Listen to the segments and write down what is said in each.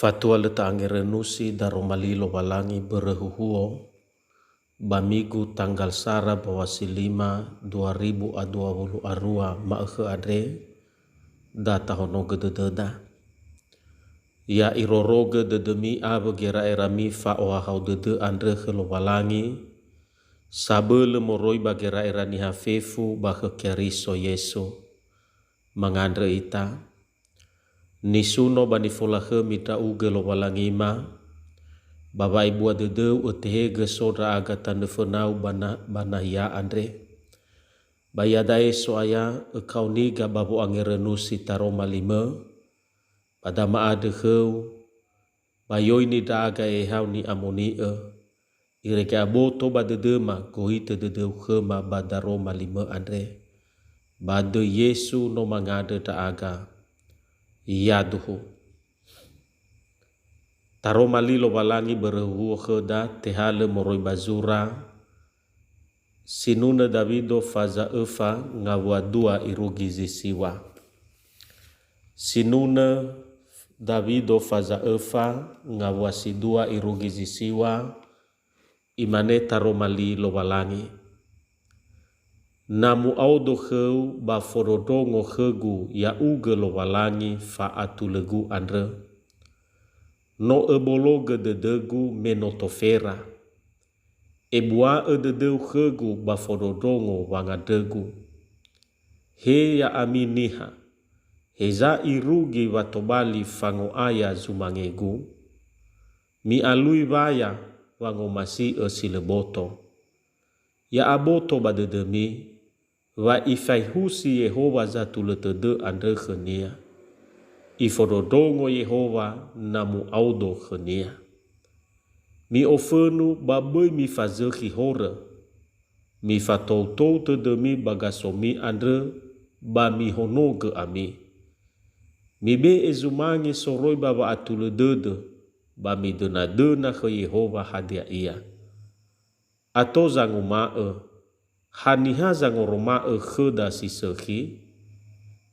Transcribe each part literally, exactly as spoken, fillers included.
Fatua lö ta'angerönusi daroma li Lowalangi börö huhuo, ba migu tanggal sara ba wasi lima dua ribu a dua wulu a rua ma'ökhö andre, da tahonogö dödöda. Ya irorogö dödömi awö gera'erami fa'ohahau dödö andrö khö Lowalangi, sabölö moroi ba gera'era niha fefu ba khö Keriso Yesu. Mangandrö ita. Nisuno ba nifolakhömi ndra'ugö Lowalangima, ba wa'ebua dödöu ötehegö so ndra'aga tanö fönau ba na-, ba nahia andre. Ba iada'e So'aya, ökaoniga ba wo'angerönusi taroma limö, ba da ma'andrö khöu, ba yoini ndra'aga ehau ni'amoni'ö, irege aboto ba dödöma gohitö dödöu khöma ba daroma limö andre. Ba döi Yesu no mangandrö ndra'aga. Yaduhu. Taroma li Lowalangi börö huhuo khöda tehalö moroi ba zura, Sinunö Dawido faza öfa ngawua dua irugi zi siwa. Sinunö Dawido faza öfa ngawua si dua irugi zi siwa, imane taroma li Lowalangi. Na mu'aodo khöu ba fondrondrongo khögu ya'ugö Lowalangi fa'atulögu andrö. No öbologö dödögu me no tofera. Ebua'ö dödöu khögu ba fondrondrongo wangandrögu. He ya'ami niha, heza irugi wa tobali fango'aya zumangegu? Mi'alui waya wangomasi'ö si lö boto. Ya'aboto ba dödömi, wa ifaehusi Yehowa zatulö tödö andrö khönia. Ifondrondrongo Yehowa na mu'aodo khönia. Mi'ofönu ba böi mifazökhi horö. Mifatoutou tödömi ba gasomi andrö ba mihonogö ami. Mibe'e zumange soroi ba wa'atulö dödö, ba midönadöna khö Yehowa hadia ia. Ato zanguma'ö, haniha zangoroma'ö khöda si sökhi?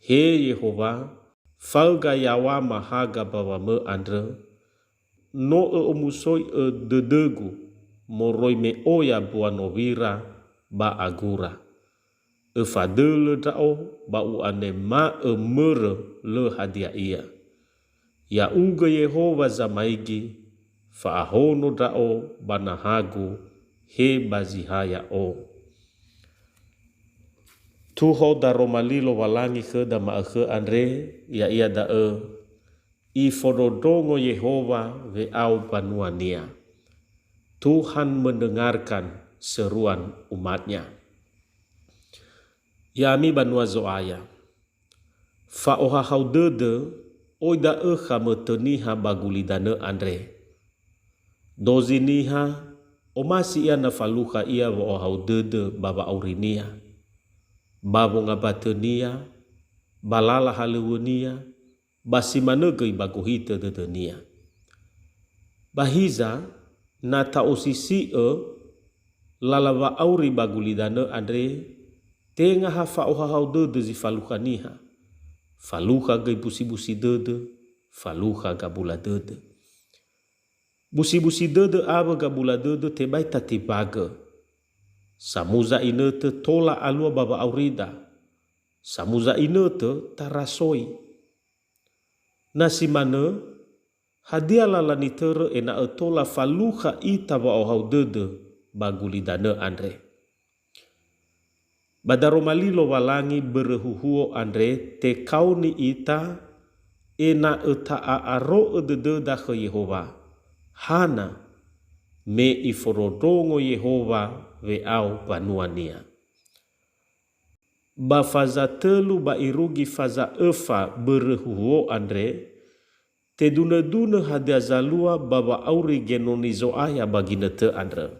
He Yehowa, faöga yawama haga ba wamö andrö, no ö'omusoi'ö dödögu moroi me oya mbua nowira ba agura. Öfadölö ndra'o ba u'anema'ö mörö lö hadia ia. Ya'ugö Yehowa zamaigi, fa'ahono ndra'o ba nahagu, he ba zi ha ya'o. Tuho daroma li Lowalangi khöda ma'ökhö andre, ya'ia da'ö, Ifondrondrongo Yehowa we'ao mbanua-Nia. Tuhan mendengarkan seruan umat-Nya. Ya'ami banua Zo'aya, fa'ohahau dödö, oi da'ö khamötö niha ba gulidanö andre. Dozi niha, omasi ia na falukha ia wa'ohahau dödö ba wa'aurinia, ba wongambatönia, ba lala halöŵönia, ba si manö göi ba gohitö dödönia. Ba hiza, na ta'osisi'ö lala wa'auri ba gulidanö andre, tenga ha fa'ohahau dödö zi falukha niha, falukha göi busibusi dödö, falukha gabula dödö. Busibusi dödö awö gabula dödö tebai tatimbagö. Samuza inötö tola alua ba wa'aurida. Samuza inötö tarasoi. Na si manö, hadia lala nitörö ena'ö tola falukha ita wa'ohahau dödö ba gulidanö andre? Ba daroma li Lowalangi börö huhuo andre tekaoni ita ena'ö ta'a'aro'ö dödöda khö Yehowa. Hana? Me ifondrondrongo Yehowa we'ao mbanua-Nia. Ba faza tölu ba irugi faza öfa börö huhuo andre, tedunödunö hadia zalua ba wa'auri genoni Zo'aya ba ginötö andrö.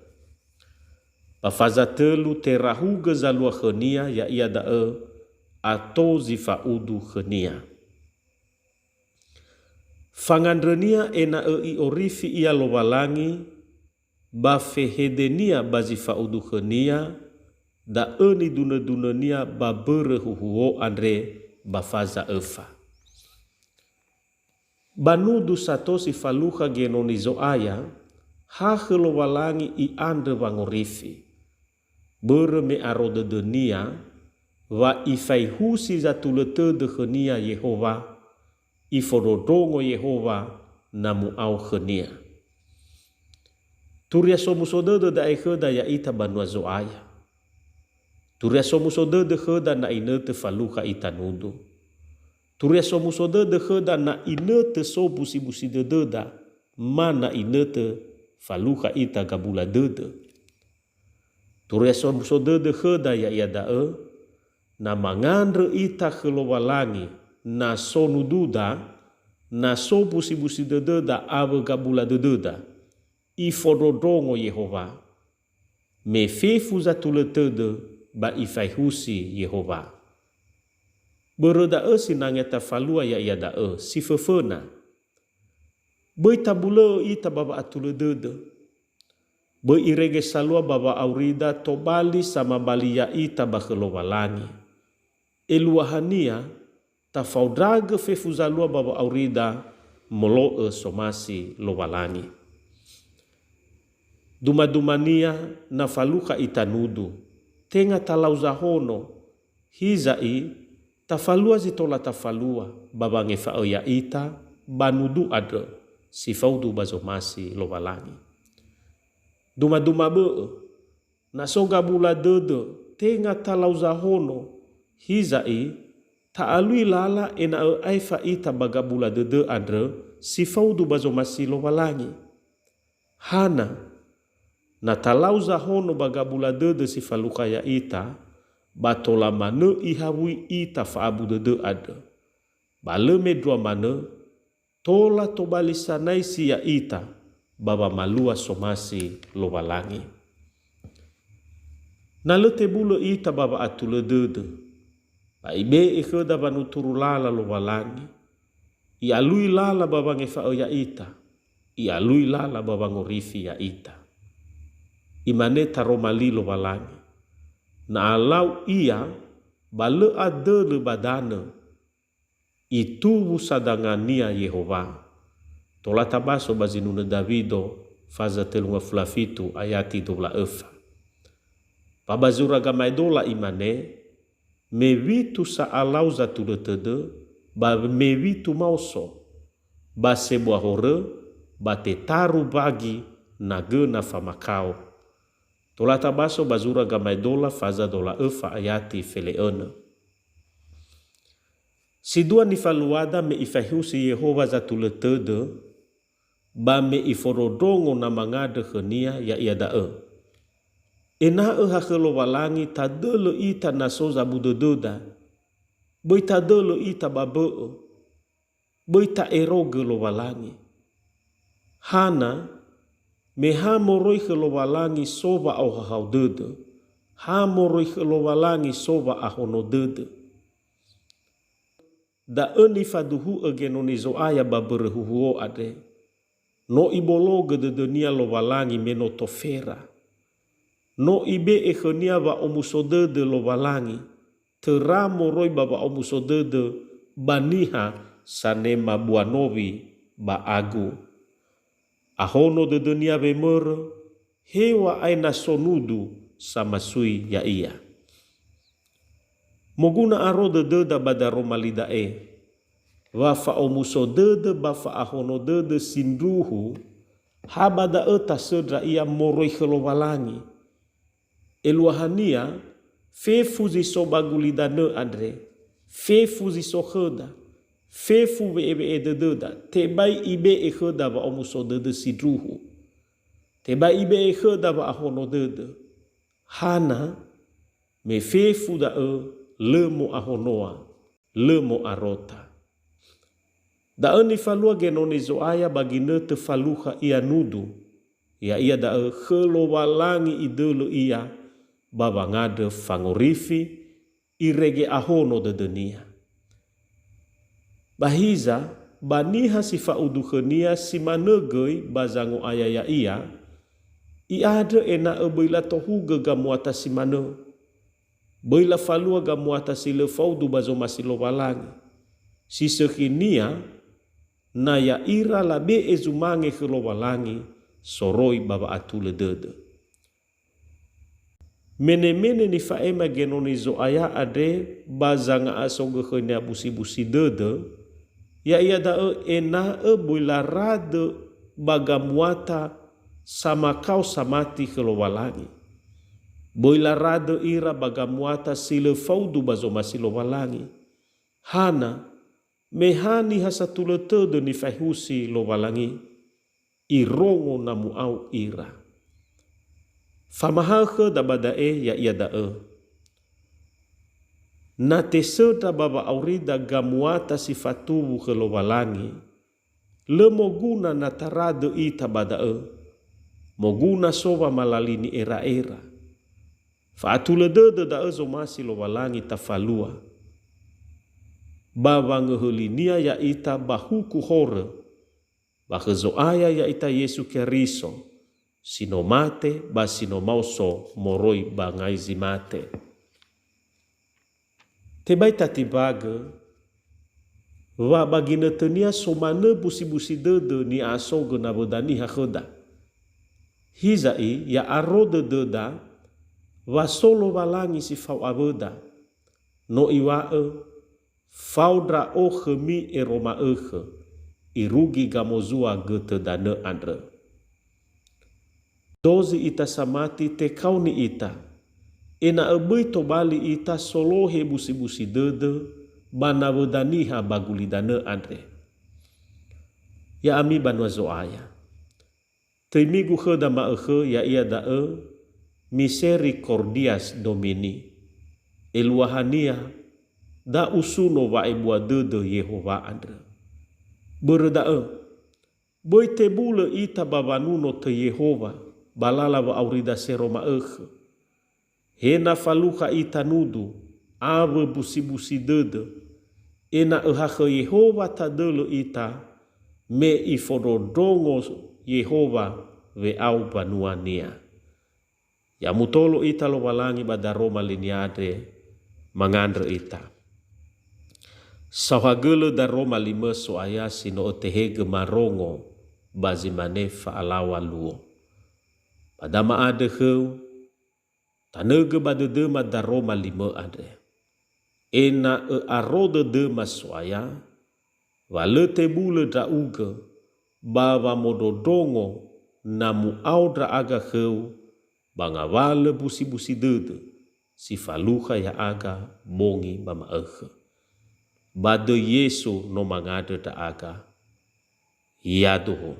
Ba faza tölu terahugö zalua khönia, ya'ia da'ö ato zi fa'udu khönia. Fangandrönia ena'ö i'orifi ia Lowalangi, ba fehedenia ba zi fa'udu khönia, da'ö nidunödunönia ba börö huhuo andre ba faza öfa. Ba nudu sato si falukha Genoni Zo'aya, ha khö Lowalangi i'andrö wangorifi. Börö me aro dödönia, wa ifaehusi zatulö tödö khönia Yehowa, ifondrondrongo Yehowa na mu'ao khönia. Turia somuso dödö da'e khöda ya'ita banua Zo'aya. Turia somuso dödö khöda na inötö falukha ita nudu. Turia somuso dödö khöda na inötö so busibusi dödöda, ma na inötö falukha ita gabula dödö. Turia somuso dödö khöda ya'ia da'ö, na mangandrö ita khö Lowalangi, na so nududa, na so busibusi dödöda awö gabula dödöda, ifondrondrongo Yehowa. Me fefu zatulö tödö ba ifaehusi Yehowa. Börö da'ö sinangea tafalua ya'ia da'ö, si föföna. Böi tabulö'ö ita ba wa'atulö dödö. Böi irege salua ba wa'aurida tobali samabali ya'ita ba khö Lowalangi. Eluahania, tafaondragö fefu zalua ba wa'aurida molo'ö somasi Lowalangi. Dumadumania na falukha ita nudu, tenga talau zahono, hiza'i, tafalua zi tola tafalua ba wangefa'ö ya'ita ba nudu andrö si faudu ba zomasi Lowalangi. Dumaduma bö'ö, na so gabula dödö tenga talau zahono, hiza'i, ta'alui lala ena'ö aefa ita ba gabula dödö andrö si faudu ba zomasi Lowalangi. Hana, na talau zahono ba gabula dödö si falukha ya'ita, ba tola manö ihawui ita fa'abu dödö andrö. Ba lö mendrua manö, tola tobali sanaisi ya'ita ba wamalua somasi Lowalangi. Na lö tebulö ita ba wa'atulö dödö, ba ibe'e khöda wanuturu lala Lowalangi, i'alui lala ba wangefa'ö ya'ita, i'alui lala ba wangorifi ya'ita. Imane taroma li Lowalangi, na alau ia ba lö adölö ba danö, ituwu sadangania Yehowa. Tola tabaso ba zinunö Dawido, faza tölu ngafulu a fitu ayati dua wulu a öfa. Ba ba zura gamaedola imane, me witu sa alau zatulö tödö, ba me witu maoso, ba sebua horö, ba tetaru bagi na göna famakao. Tola tabaso ba zura gamaedola faza dua wulu a öfa ayati fele'önö. Si dua nifaluada me ifaehusi Yehowa zatulö tödö, ba me ifondrondrongo na mangandrö khönia, ya'ia da'ö. Ena'ö ha khö Lowalangi tadölö ita na so zabu dödöda. Böi tadölö ita ba bö'ö. Böi ta'erogö Lowalangi. Hana, me ha moroi khö Lowalangi so wa'ohahau dödö, ha moroi khö Lowalangi so wa'ahono dödö. Da'ö nifaduhu'ö Genoni Zo'aya ba mbörö huhuo andre. No ibologö dödönia Lowalangi me no tofera. No ibe'e khönia wa'omuso dödö Lowalangi, töra moroi ba wa'omuso dödö ba niha sanema bua nowi ba agu. Ahono dödönia wemörö, heŵa'ae na so nudu samasui ya'ia. Moguna aro dödöda ba daroma li da'e, wa fa'omuso dödö ba fa'ahono dödö sindruhu, ha ba da'ö tasöndra ia moroi khö Lowalangi. Eluahania, fefu zi so ba gulidanö andre, fefu zi so khöda, fefu we'ewe'e dödöda, tebai ibe'e khöda wa'omuso dödö sindruhu. Tebai ibe'e khöda wa'ahono dödö. Hana, me fefu da'ö lö mo'ahonoa, lö mo'arota. Da'ö nifalua Genoni Zo'aya ba ginötö falukha ia nudu, ya'ia da'ö khö Lowalangi idölö ia ba wangandrö fangorifi, irege ahono dödönia. Ba hiza, ba niha si fa'udu khönia si manö göi ba zango'aya ya'ia, i'andrö ena'ö böi latohugö gamuata si manö. Böi lafalua gamuata si lö faudu ba zomasi Lowalangi. Si sökhinia, na ya'ira labe'e zumange khö Lowalangi soroi ba wa'atulö dödö. Menemene nifa'ema genoni Zo'aya andre ba zanga'asogökhönia busibusi dödö, ya'ia da'ö ena'ö böi laradö ba gamuata samakao samati khö Lowalangi. Böi laradö ira ba gamuata si lö faudu ba zomasi Lowalangi. Hana, me ha niha satulö tödö nifaehusi Lowalangi, irongo na mu'ao ira. Famahaö khöda ba da'e ya'ia da'ö. Na tesöndra ba wa'aurida gamuata si fatuwu khö Lowalangi, lö moguna na taradö ita ba da'ö, moguna so wamalali ni'era'era. Fa'atulö dödö da'ö zomasi Lowalangi tafalua. Ba wangöhölinia ya'ita ba huku horö, ba khö Zo'aya ya'ita Yesu Keriso, si no mate ba si no maoso moroi ba ngai zi mate. Tebai tatimbagö, wa ba ginötönia so manö busibusi dödö ni'a'asogö nawöda niha khöda. Hiza'i ya aro dödöda, wa so Lowalangi si fao awöda. No iŵa'ö, "Fao ndra'o khömi ero ma'ökhö, irugi gamozua götö danö andrö." Dozi ita samati tekaoni ita, ena'ö böi tobali ita solohe busibusi dödö ba nawöda niha ba gulidanö andre. Ya'ami banua Zo'aya. Töi migu khöda ma'ökhö, ya'ia da'ö Misericordias Domini. Eluahania, da usuno wa'ebua dödö Yehowa andrö. Börö da'ö, böi tebulö ita ba wanuno töi Yehowa ba lala wa'aurida sero ma'ökhö. He na falukha ita nudu awö busibusi dödö, ena'ö ha khö Yehowa tadölö ita, me ifondrondrongo Yehowa we'ao mbanua-Nia. Ya mutolo ita Lowalangi ba daroma linia andre, mangandrö ita. Saohagölö daroma limö So'aya si no ötehegö marongo ba zi mane fa'alaŵa luo. Ba da ma'andrö khöu, tanögö ba dödöma daroma limö andre. Ena'ö aro dödöma So'aya, wa lö tebulö ndra'ugö ba wamondrondrongo na mu'ao ndra'aga khöu ba ngawalö busibusi dödö si falukha ya'aga bongi ba ma'ökhö. Ba döi Yesu no mangandrö ndra'aga. Yaduhu.